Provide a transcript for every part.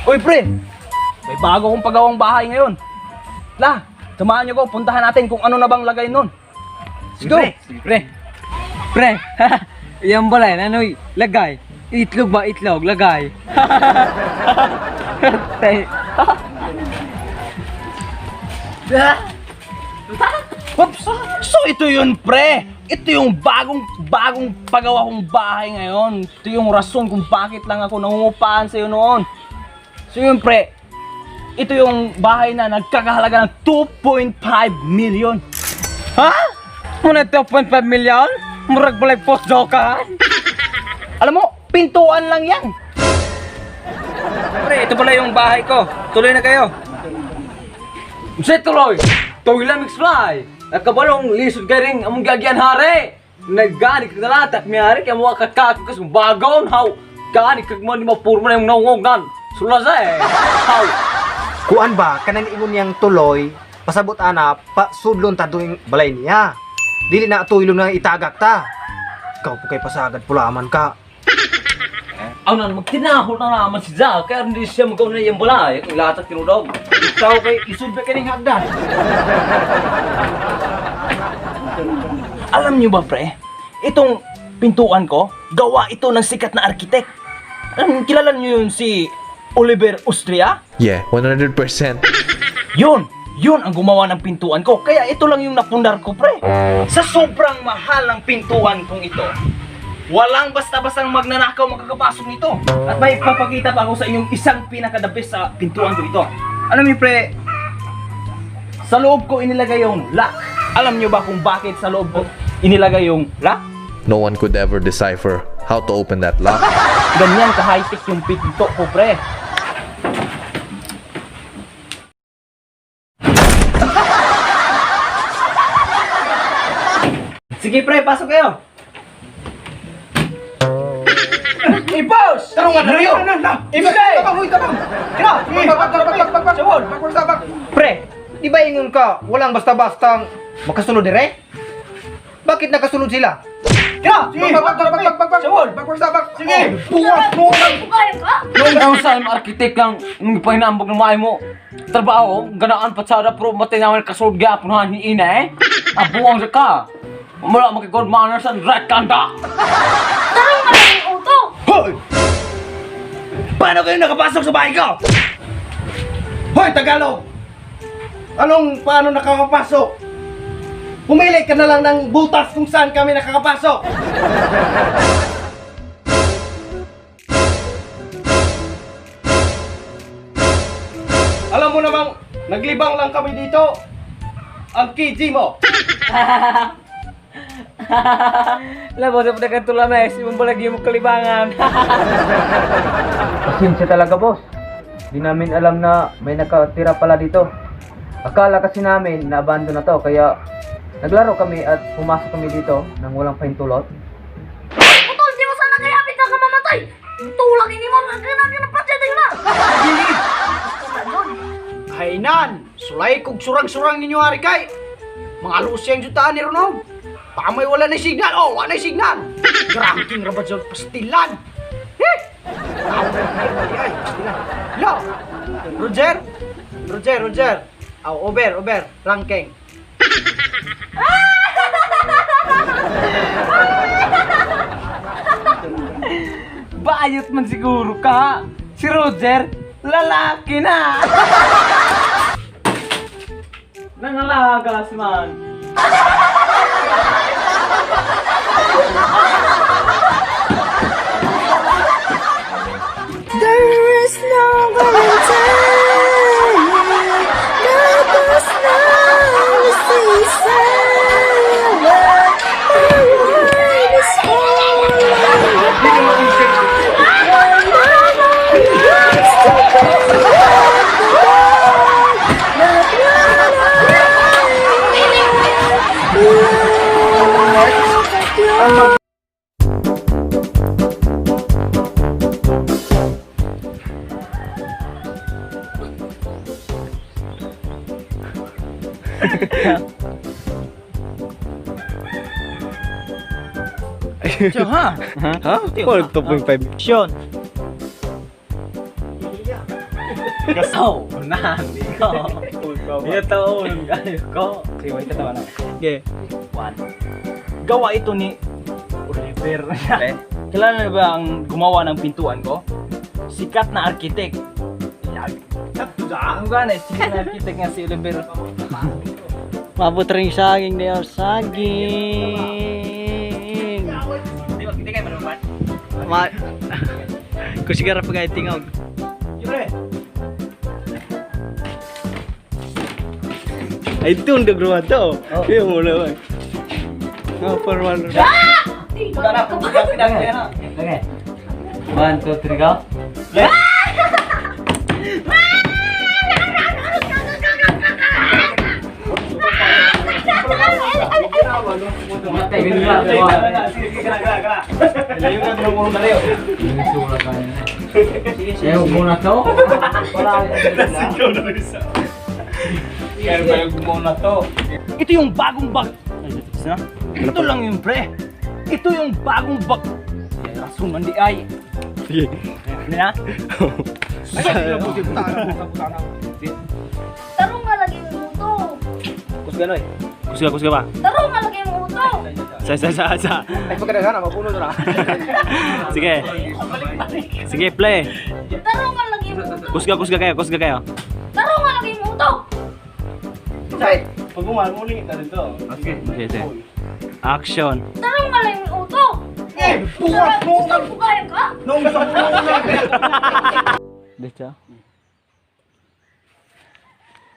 Uy, pre! May bago kong pagawang bahay ngayon. La, samahan niyo ko. Puntahan natin kung ano na bang lagay nun. Let's go! Pre, pre, yan pala yan, ano, lagay. Itlog ba, itlog, lagay. Oops! So ito yun, pre! Ito yung bagong, bagong pagawa kong bahay ngayon. Ito yung rason kung bakit lang ako nangungupahan sa'yo noon. So yun, pre. Ito yung bahay na nagkakahalaga ng 2.5 million. Ha? Muna 2.5 million? Murag balay post-jokan? Alam mo, pintuan lang yan. Pre, ito pala yung bahay ko. Tuloy na kayo. Unsay tuloy? Tuloy mix fly. Nakabalong lisod ka rin among gagyan hari. Naggani kag nalatak miyari kay mo kakat kas bagon how. Gani kag mo ni mapurma na yung naungogan. Sula sa eh. How? Kuan ba kanang ingon niyang tuloy, pasabot ana pa sudlon ta doing balay niya. Dili na tuilo na itagak ta. Ikaw po kay pasagad pulaman ka. Aw nan magtinahol na naman si Jack kaya hindi siya magaw na iyang balay. Ang latak tinudog. Ikaw kay isud ba kaning hagdan? Alam niyo ba, pre? Itong pintuan ko, gawa ito ng sikat na architect. Alam, kilala niyo yun si Oliver Austria? Yeah, 100%. Yun! Yun ang gumawa ng pintuan ko. Kaya ito lang yung napundar ko, pre. Sa sobrang mahal ng pintuan kong ito, walang basta-bastang magnanakaw makakapasok nito. At may papakita pa ako sa inyong isang pinaka-the best sa pintuan ko ito. Alam niyo, pre, sa loob ko inilagay yung lock. Alam niyo ba kung bakit sa loob ko inilagay yung lock? No one could ever decipher how to open that lock. Ganyan ka-high-tech yung pinto ko, pre. Sige, pre, pasok kayo. Ipos! Tarong nga na Ibigay! Tabang, uy, tabang! Kina! Bak, bak, bak, bak, bak, bak. Pre, Di ba ingon ka, walang basta-bastang makasulod dire? Bakit nakasulod sila? Kina! Bak, bak, bak, bak, bak, bak, bak. Sige! Buwas mo! Kaya ka? Ang sa architect kang nung pahinambog ng maay mo. Trabaho, ganaan patsada pero matinawan kasulod gyapon han ni ina eh. Abuang sa ka. Wala maki good manners and right conduct. Tarong ka lang yung uto! Hoy! Paano kayo nakapasok sa bahay ko? Hoy, Tagalog! Anong paano nakakapasok? Pumili ka na lang ng butas kung saan kami nakakapasok! Alam mo namang, naglibang lang kami dito. Ang KG mo. Labo sa pagkatulames, imong balagi mo kalibangan. Pasensya talaga, boss. Di namin alam na may nakatira pala dito. Akala kasi namin na abandon na to, kaya naglaro kami at pumasok kami dito nang walang pahintulot. Utol, di mo sana kaya hapit na ka mamatay! Tulak ini mo, kailangan ng pasyente yun na! Hainan, sulay kog surang-surang ninyo hari kay. Mga luseng jutaan ni Ronog. Baka may wala na signal. Oh, wala na signal. Granking rabad sa pastilan. Eh! Tao na ay, ay, pastilan. Lo! Roger? Roger, Roger. Aw, over, over. Ranking. Bayot man siguro ka. Si Roger, lalaki na. Nangalagas man. There is no guarantee that the snow is season. The rain is falling. And nobody wants to be at the dark. Not when I look at you. Ha? Ha? 2.5. Sean. Kasaw, nani ko. Iya taon, kayo ko. Sige, wait, tatawa na. Okay. One. Gawa ito ni Oliver. Kilala na ba ang gumawa ng pintuan ko? Sikat na architect. Ang gana, sikat na architect nga si Oliver. Mabot rin saging na saging. Di ba, hindi kayo manuman? Ma Kusigara pa kayo tingog. Siyempre. Ay, ito ang dagruan to. Kaya mo naman. Oh, formal. Wala na, pinag. Okay. One, two, three, go. Matay, ganun lang. Eh, huwag muna to. Wala. Ito yung bagong bag. Ay, ito na. Ito lang yung pre. Ito yung bagong bag. Ay, rason man di ay. Sige. Ano na? Tarong nga lagi mo to. Kusga noy. Kusga, kusga ba? Tarong nga lagi mo to. Sa, sa, sa, sa. Ay, pagkadaghan, mapuno na. Sige. Sige, play. Tarong nga lagi mo to. Kusga, kusga kayo, kusga kayo. Tarong nga lagi mo to. Pag umano, ulit na rin to. Okay, sige. Action. Tarong nga lagi mo to. Eh, buwas mo! Bukayan ka? Nung sa Dito.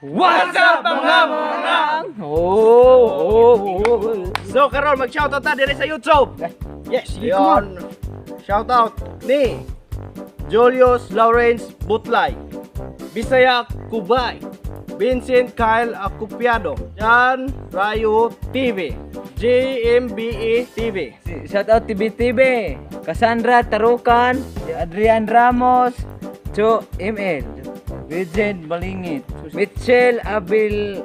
What's up mga manang? Oh. So karon mag-shoutout ta dire sa YouTube. Yes, sige, come on. Yon. Shoutout ni Julius Lawrence Butlay, Bisaya Kubay, Vincent Kyle Acupiado, John Rayo TV, JMBE TV. Shout out TBTB, Cassandra Tarukan, Adrian Ramos, Cho ML, Regent Balingit, Mitchell Abil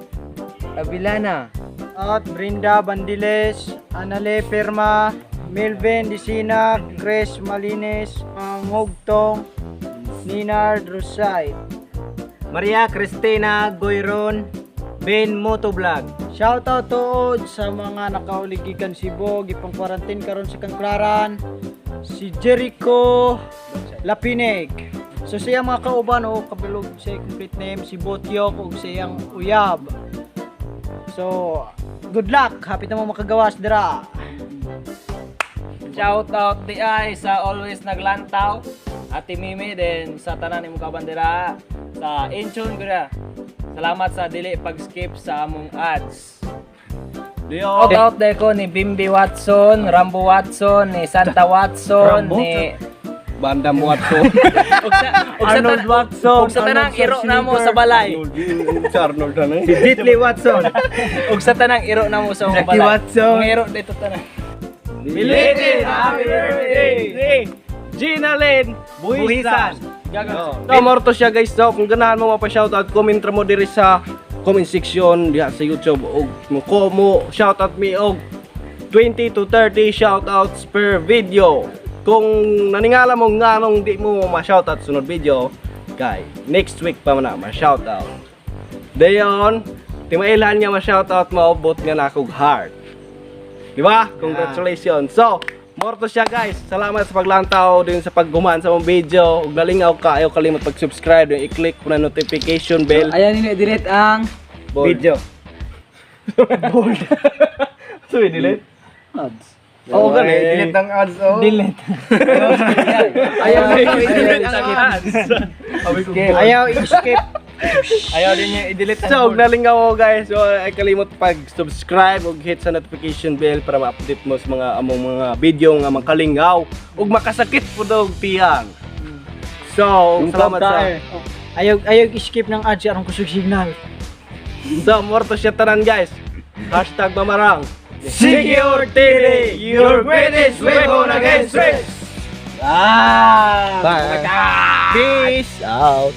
Abilana, At Brinda Bandiles, Anale Perma, Melvin Dicina, Chris Malines, Mugtong, Ninard Rosay. Maria Cristina Goyron, Ben Motovlog. Shoutout tuod sa mga nakauligikan Cebu, gipang quarantine karon sa Kangklaran, si Jericho Lapinig. So siya mga kauban o kabilog sa complete name si Botyok ug siyang uyab. So good luck, happy na mo makagawas dira. Shout out di ay sa always naglantaw. Ate Mimi then sa tanan imong kabandera sa Incheon kuya. Salamat sa dili pag-skip sa among ads. Leon. Shout out dahil ko ni Bimbi Watson, Rambo Watson, ni Santa Watson, ni Bandam Watson. Arnold Watson, ug sa tanang iro namo sa balay. Si Arnold ano eh. Si Ditley Watson. Ug sa tanang iro namo sa mga Jackie balay. Watson. Mga iro dito tanan. Belated happy birthday! Gina Lynn Buhisan. So, morto siya guys. So, kung ganahan mo mapa-shoutout, comment ra mo diri sa comment section diha sa YouTube og mo ko mo shoutout mi og 20 to 30 shoutouts per video. Kung naningala mo nganong di mo ma-shoutout sunod video, kay next week pa man na ma-shoutout. Dayon, timailan nga ma-shoutout mo bot nga nakog heart. Di ba? Congratulations. So, morto siya guys. Salamat sa paglantaw din sa pagguman sa mong video. Ug nalingaw ka, ayaw kalimot pag-subscribe, din i-click mo na notification bell. Ayan ini delete ang Bold. video. Bold. So, i-delete? Ads. Oo, gani. Delete ng ads. Oh. Delete. Ayaw i-delete ang ads. Ayaw i-skip. Ayaw din niya i-delete. So, ug nalingaw ko guys. So, ay kalimot pag-subscribe ug hit sa notification bell para ma-update mo sa mga among mga video nga makalingaw ug makasakit pud og tiyang. So, salamat sa Ayaw ayaw i-skip ng ads aron kusog signal. So, morto siya tanan guys. Hashtag mamarang. Secure TV, your greatest weapon against stress. Bye. Peace out.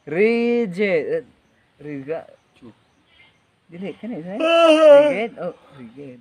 Rigid. Riga. Dili kani sa. Rigid. Oh, rigid.